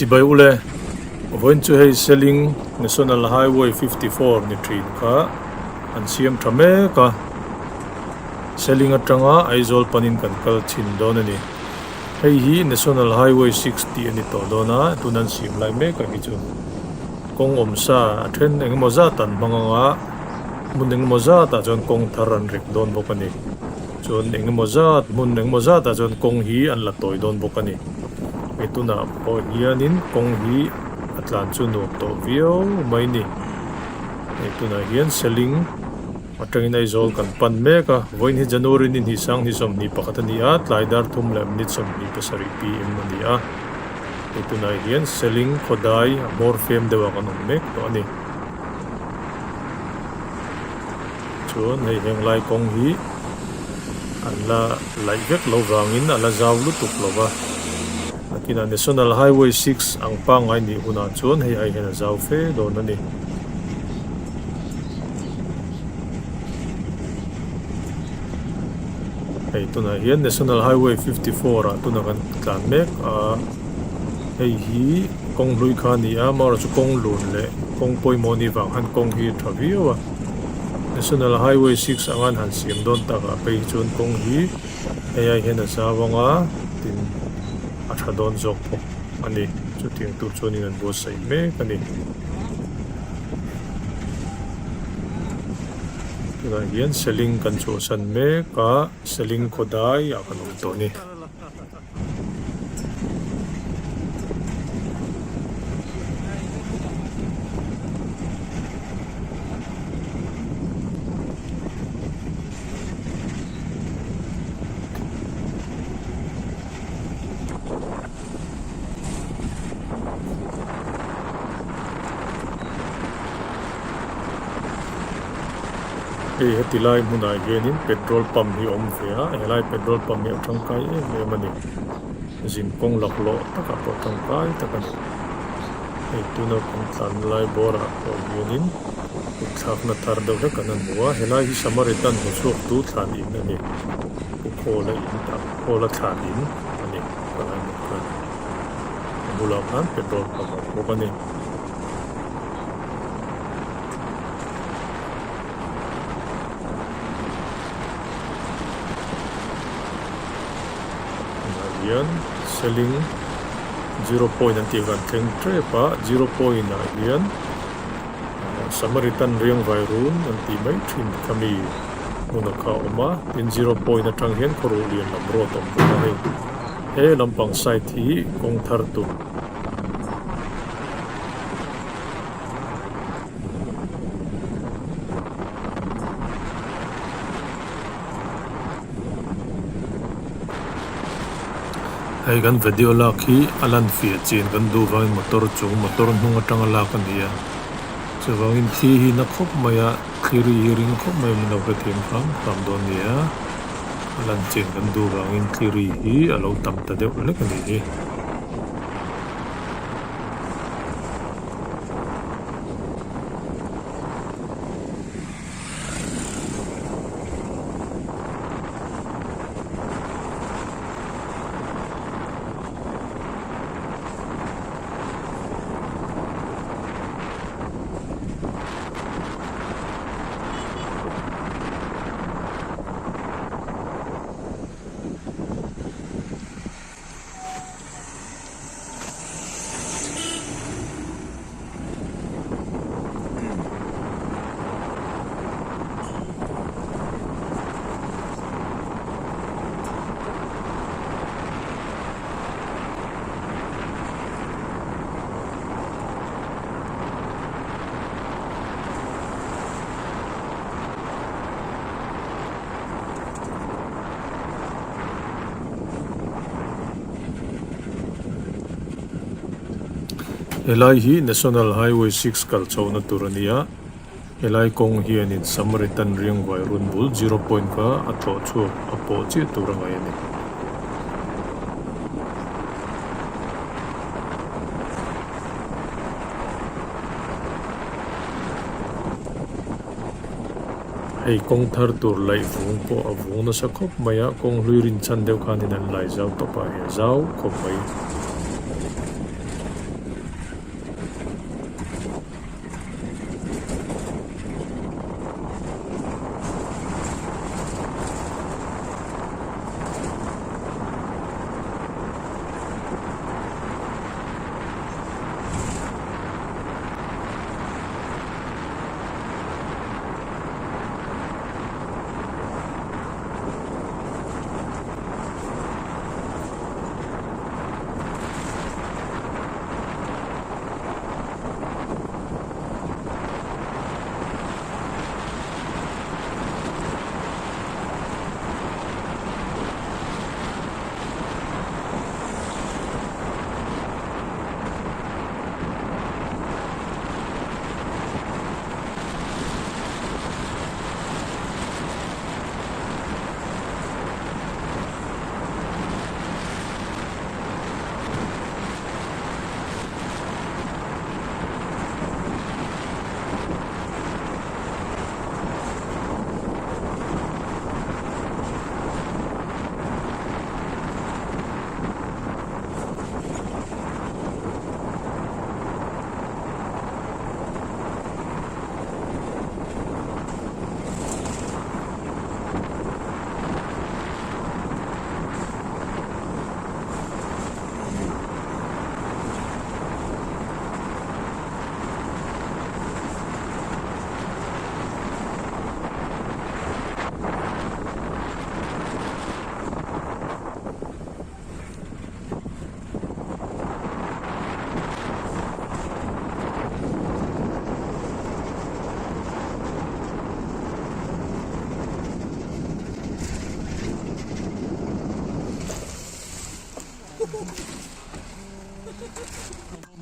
Chibai ule, vawiin chu hei Seling National Highway 54 ni thin kha an siam tha mek a, Seling atanga Aizawl panin kan kal chhin dawn a ni. Hei hi National Highway 6 tih a ni tawh dawn a, tuna an siam lai mek a hi chu kawng awm sa a then engemaw zat an hmang ang a, hmun engemaw zatah chuan kawng thar an rek dawn bawk a ni. Chuan engemaw zat hmun engemaw zatah chuan kawng hi an la tawi dawn bawk a ni. Hei tunah pawh hianin kawng hi a tlan chu nuam tawh viau mai ni. Hei tunah hian Seling atangin Aizawl kan pan mek a, vawiin hi January ni hnih sang hnih 21 a ni a, tlai dar thum leh minute 27 pm a ni a. Hei tunah hian Seling khawdai a hmawr fem deuh ah kan awm mek tawh a ni. Chuan hei heng lai kawng hi an la laih vek lo vangin a la zau lutuk lo va, nakinah National Highway 6 ang pangngai nih hunah chuan hei ai hian a zau fe dawn a ni. Hei tunah hian National Highway 54 ah tuna kan tlan mek a, hei hi kawng hlui kha a ni a, amaherawhchu kawng lun leh kawng pawimawh a nih vang khan kawng hi a tha viau a. National Highway 6 anga an han siam dawn takah phei hi chuan kawng hi hei ai hian a zau ang a, tin a tha dawn zawk bawk a ni. Chutiang tur chuanin an buatsaih mek a ni. Tunah hian Seling kan chhuahsan mek a, Seling khawdai ah kan awm tawh a ni. Hei heti lai hmunah hianin petrol pump hi a awm ve a, helai petrol pump hi a tangkai em em a ni. Zin kawng laklawh takah pawh tangkai tak a ni. Hei tuna kan tlan lai bawrah pawh hianin kutthlakna thar deuh hlek an han hmu a, helai hi Samaritan hmuchhuak tu thlan in a ni. Pu Khawla in tak Khawla thlan in a ni ka lai hmuh khan a bulah khan petrol pump a awm bawk a ni. Tunah hian Seling zero point an tih khan thleng tep a, zero point ah hian Samaritan riangvai run an tih mai thin kha mi hmun a kha a awm a, tin zero point atang hian khawruh lian lam road a awm bawk a hei. He lampang side hi kawng thar tur. Hei kan video lak hi a lan fiah chin kan duh vangin motor chung motor hnung atanga lak a ni a chuvangin thli hi na khawp mai a thli ri hi ring khawp mai a min lo hrethiam hram hram dawn a ni a a lan chin kan duh vangin thli ri hi a lo tam ta deuh hlek a nih hi. Helai hi National Highway 6 kal chhohna tur a ni a, helai kawng hianin Samaritan riangvai run bul zero point kha a tlawh chhuak a pawh chiah tur a ngaih a ni. Hei kawng thar tur laih vung pawh a vung nasa khawp mai a, kawng hlui rinchhan deuh khanin an lai zau tawp a, hei a zau khawp mai.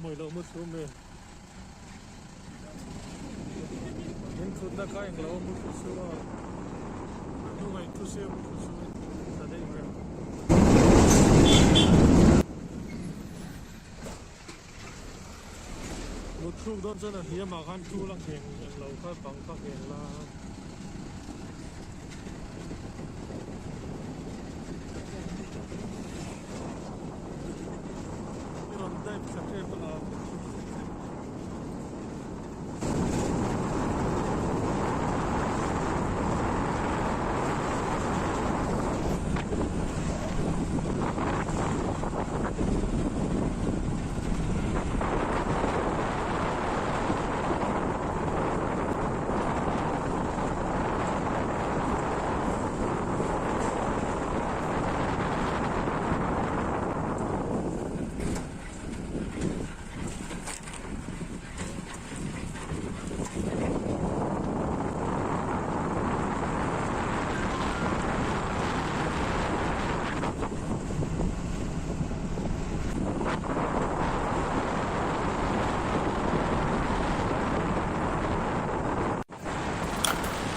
Mawi loh mu chhum e. In thutna kha englo a mu thu su a. A hnungah in thu se a mu thu su ta daih mai. Mut thluk dawn chuan a hliamah khan tul a ngheng englo kha bang kha ngheng la. I rawn dive thla tep a.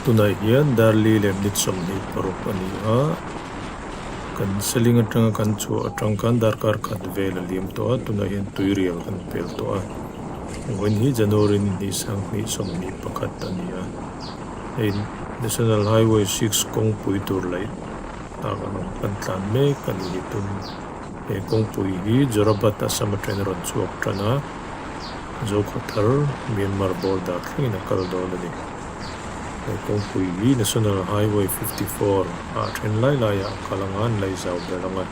Tunah hian Darli leh minute 26 a ni a, kan seling atanga kan chhuah atang khan darkar khat vel a liam tawh a, tunah hian tuirial kan pel tawh a, vawiin hi January ni hnih sanghnih 21 a ni a, hei National Highway 6 kawngpui tur laih tak an awm kan tlan mek a ni hi tum he kawngpui hi Jorabat Assam atangin a rawn chhuak tan a. Zokhawthar, Myanmar border thlengin a kal dawn a ni. He kawngpui hi National Highway 54 ah then lai laiah a kal anga an laih zau ber ang a.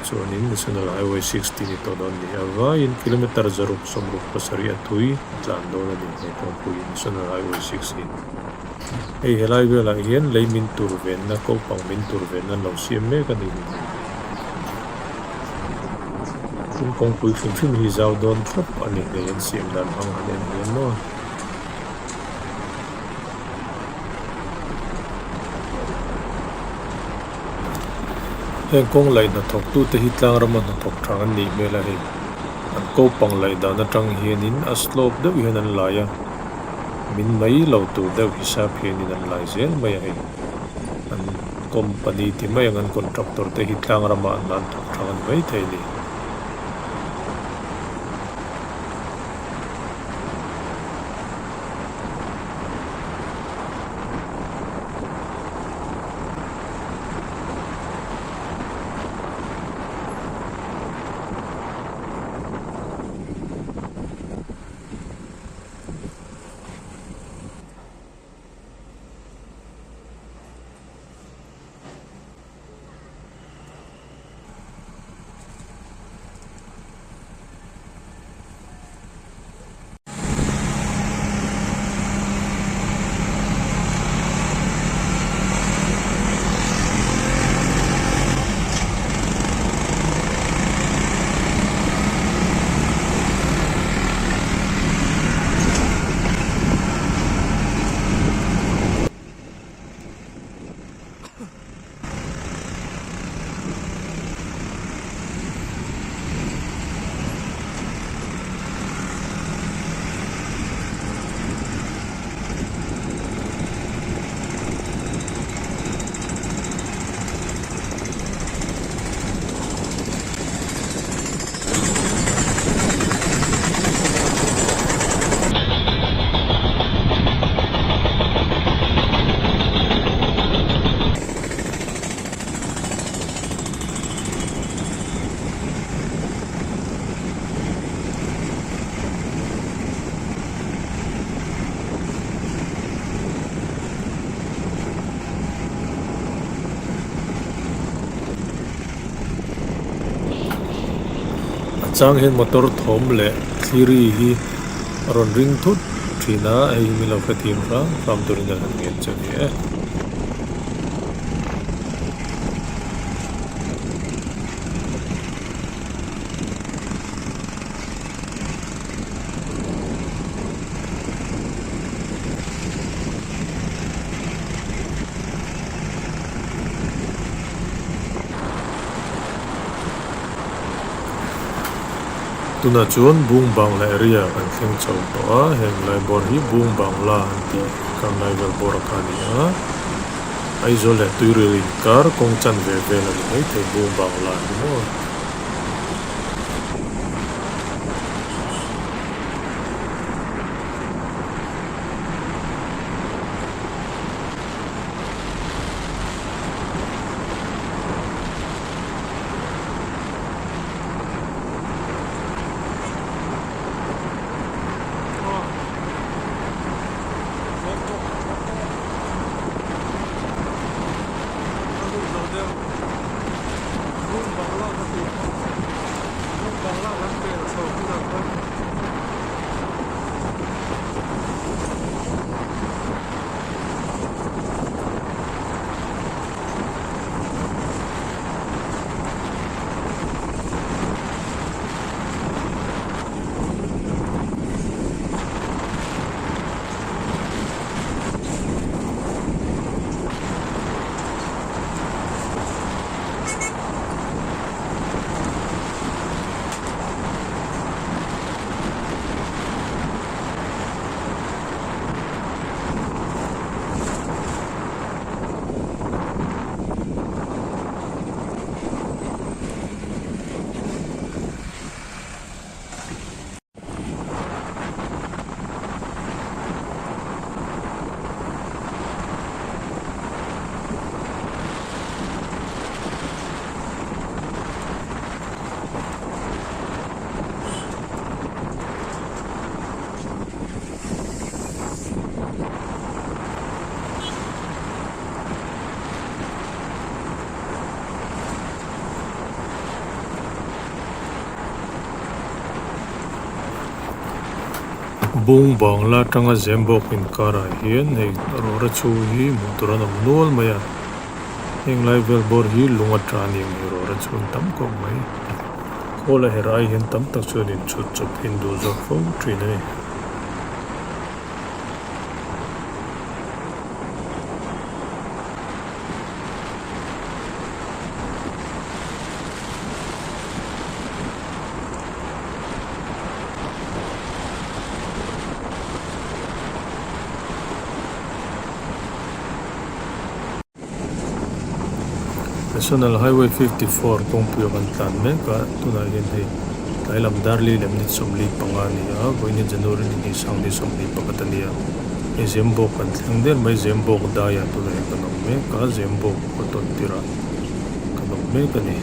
Chuanin National Highway 60 ni tawh dawn ni a vaiin kilometre 167 a thui a tlan dawn a ni he kawngpui National Highway 6 hi. Hei helai velah hian lei min tur venna kopang min tur venna an lo siam mek a ni. Tin kawngpui hrim hrim hi zau dawn khawp a ni hei an siam dan hmang han en hian maw. Heng kawng laih hnathawk tute hi tlang rama hnathawk tha an nih hmel a hei. An kopang laih dan atang hianin a slope deuh hian an lai a, min mai lo tur deuh hisap hianin an lai zel mai a hei. An company ti mai ang an contractor te hi tlang ramah an nan thawk thang a ni maithei a ni. A chang hian motor thawm leh thliri hi a rawn ring thut thin a hei hi min lo hrethiam hram hram turin a han ngen che ni e. Tunah chuan Bung Bangla area kan thleng chho tawh a, heng lai bawr hi Bung Bangla an tih kang lai vel bawr a kha a ni a. Aizawl leh Tuiril inkar kawng chanve vel a ni maithei Bung Bangla hi maw. Bung bangla atanga Zembawk inkarah hian hei rawra chhu hi hmuh tur an awm nual mai a, heng lai vel bawr hi lung a ta a ni ang hei rawra chhu an tam khawp mai. Khawl a herh ai hian tam tak chuan inchhut chawp hi an duh zawk fo thin a ni. National Highway 54 kawngpui a kan tlan mek a, tunah hian hei tlai lam darli lem ni 45 a ni a, vawiin January ni hnih sang ni 21 a ni a, hei Zembawk kan thleng der mai Zembawk daiah tunah hian kan awm mek a, Zembawk khaw tawn tirah kan awm mek a ni.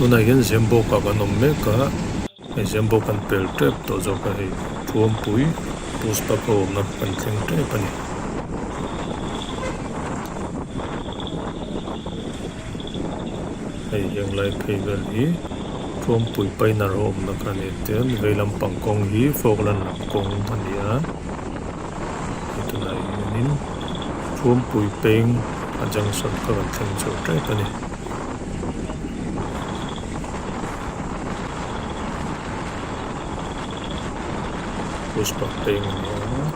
Tunah hian Zembawk ah kan awm mek a, hei Zembawk kan pel tep tawh zawk a hei Thuampui Puspa khaw awmna kan thleng tep a ni. Hei heng lai phei vel hi Thuampui Painar a awmna kha a ni tian vei lampang kawng hi Falkland lam kawng a ni a, hei tunah hianin Thuampui peng a junction kha kan thleng chho tep a ni. Pushpak peng a ni a.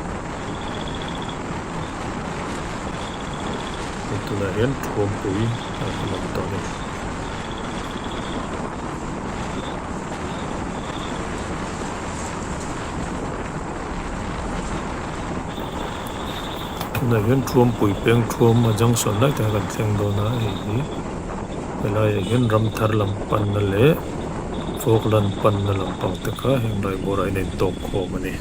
Hei tunah hian Thuampui a kan awm tawh a ni. Tunah hian Thuampui peng thuam a junction lai tak kan thleng dawn a hei hi helaiah hian ramthar lam panna leh Falkland panna lampang te kha heng lai bawrah hian a intawk khawm a ni.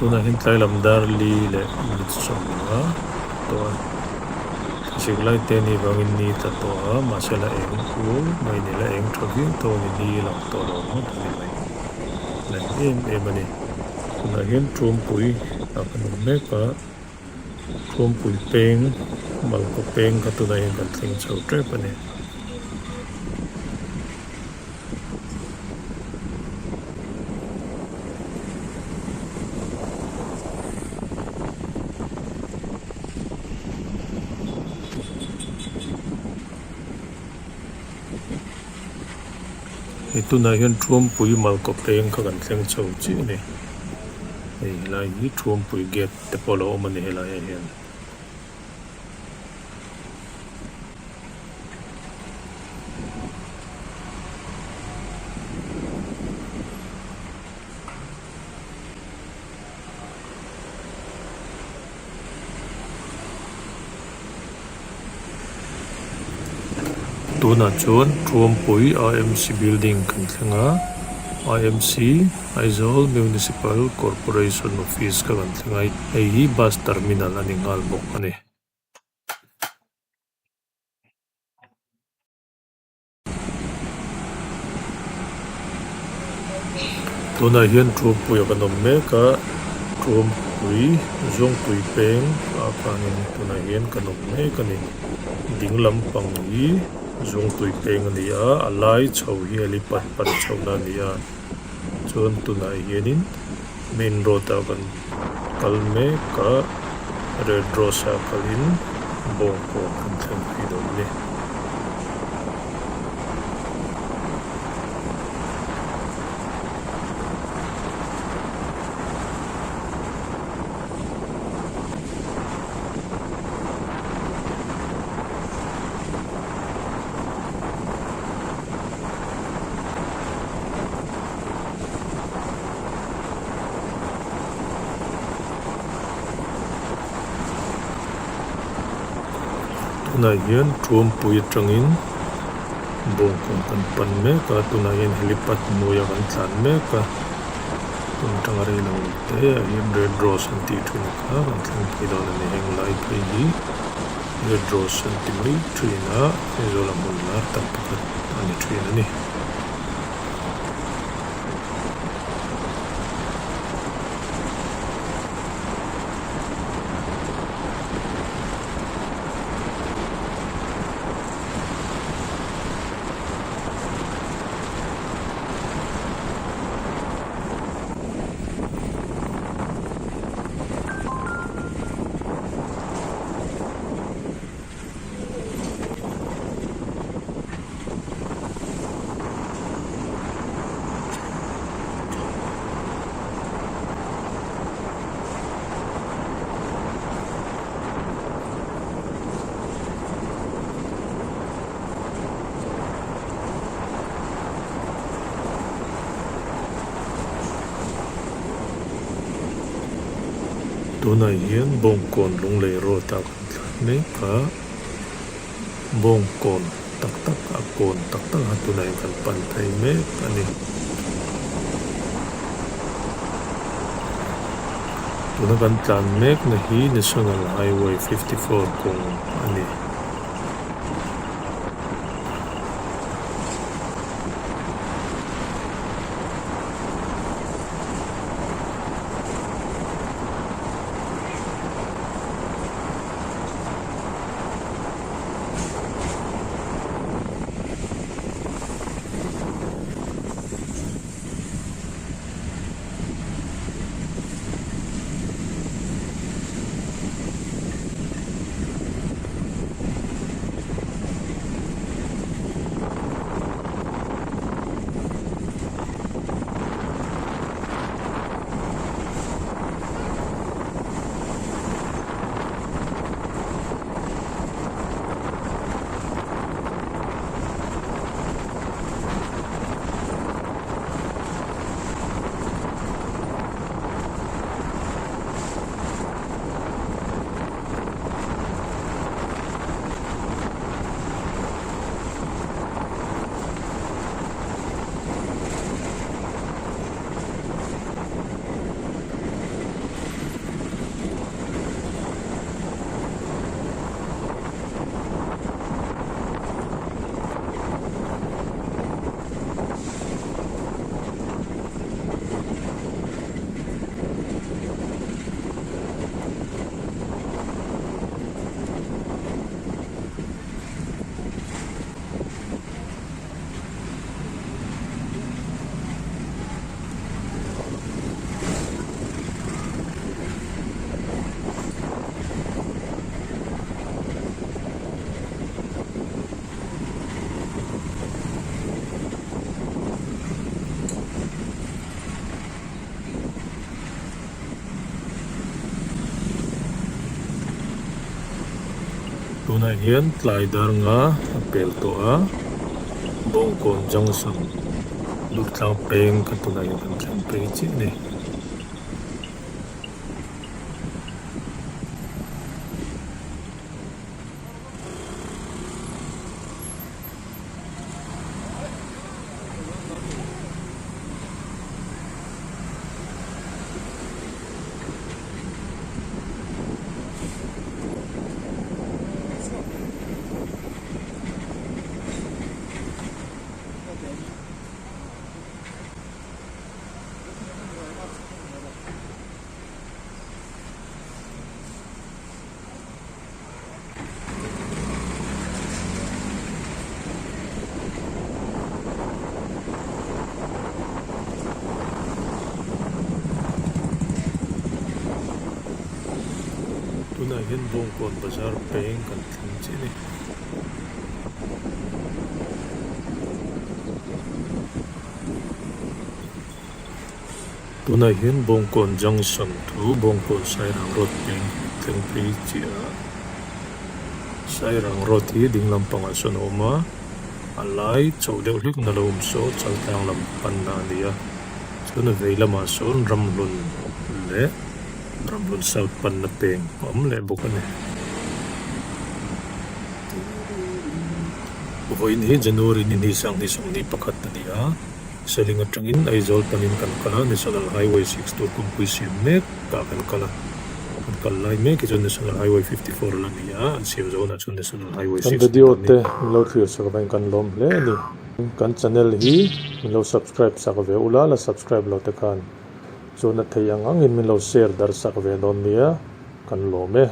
Tunah hian tlai lam dar li leh minute 15 tawh a thlasik lai te ni vangin ni tla tawh a mahse la eng kuau mai ni la eng tha viau tawh a ni ni lang tawh lo ngawt a ni mai la eng em em a ni tunah hian Tuampui ah kan awm mek a. Thuampui peng Malkaw peng kha tunah hian kan thleng chho tep a ni. Hei tunah hian Thuampui Malkaw peng kha kan thleng chho chiah a ni. Hei helai hi Thuampui gate te pawh a lo awm a ni helaiah hian. Tunah chuan Thuampui IMC building kan thleng a, IMC Aizawl Municipal Corporation Office kha kan thleng a, hei hi bus terminal a ni nghal bawk a ni. Tunah hian Thuampuia kan awm mek a, Thuampui Zawngtui peng ah khanin tunah hian kan awm mek a ni. Ding lampang hi Zawngtui peng a ni a, a lai chho hi helipad pan chhohna a ni a, chuan tunah hianin main road ah kan kal mek a, red rose ah kalin bawngkawn kan thleng phei dawn a ni. Tunah hian Thuampui atangin bawngkawn kan pan mek a, tunah hian helipad hnuaiah kan tlan mek a, tun atanga rei lo te ah hian red rose an tih thin kha kan thleng phei dawn a ni, heng lai phei hi red rose an ti mai thin a, Aizawl a hmun lar tak pakhat a ni thin a ni. Tunah hian Bawngkawn Lunglei Road ah kan tlan mek a, Bawngkawn tak tak a kawn tak tak a tunah hian kan pan phei mek a ni. Tuna kan tlan mekna hi National Highway 54 kawng a ni. Tunah hian tlai dar nga a pel tawh a, Bawngkawn Junction Durtlang peng kha tunah hian kan thleng phei chiah a ni. Tunah hian Bawngkawn bazar peng kan thleng chiah a ni. Tunah hian Bawngkawn Junction thu Bawngkawn Sairang Road peng kan thleng phei chiah a. Sairang Road hi ding lampangah sawn a awm a, a lai chhoh deuh hlek na lo awm saw Chaltlang lam panna a ni a, chuan a vei lamah sawn Ramhlun leh Ramhlun South panna peng a awm leh bawk a ni. Vawiin hi January ni hnih sanghnih 21 a ni a, Seling atangin Aizawl panin kan kal a, National Highway 6 tur kawngpui siam mek ah kan kal a, kan kal lai mek hi chuan National Highway 54 a la ni a, an siam zawnah chuan National Highway Kan 6 video an ni. te min lo thlir sak avangin kan lawm hle a ni. Kan channel hi min lo subscribe sak ve ula, la subscribe lo te khan chuan a thei ang angin min lo share dar sak ve dawn nia, kan lawm e.